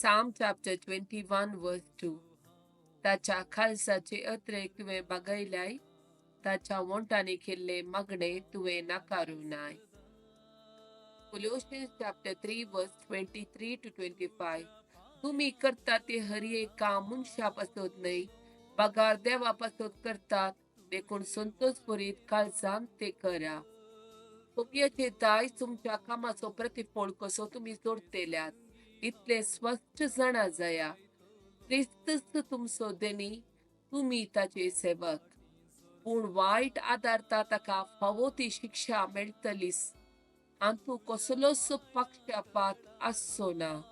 Psalm chapter 21 verse 2. ताच्या खालसाचे अत्रेक तुवें बागयल्याय, ताच्या वोंटांनी केल्ले मागणे तुवें नाकारूं नाय. Colossians chapter 3 verse 23 to 25. तुमी करता ते हर एक काम मनशा पासत न्हय, बगार देवा पासत करतात, देखून संतोष भरीत काळजान ते करा. तुमचे दायज तुमच्या कामाचो प्रतिफळ कसो तुमी जोडतेल्यात इतले स्पश्ट जाणा जाया. क्रिस्तच तुमचो देणी, तुमी ताचे सेवक. पूण वायट आदारता ताका फावो ती शिक्षा मेळटलीच, हातूंत कसलोच पक्षपात आसचो ना.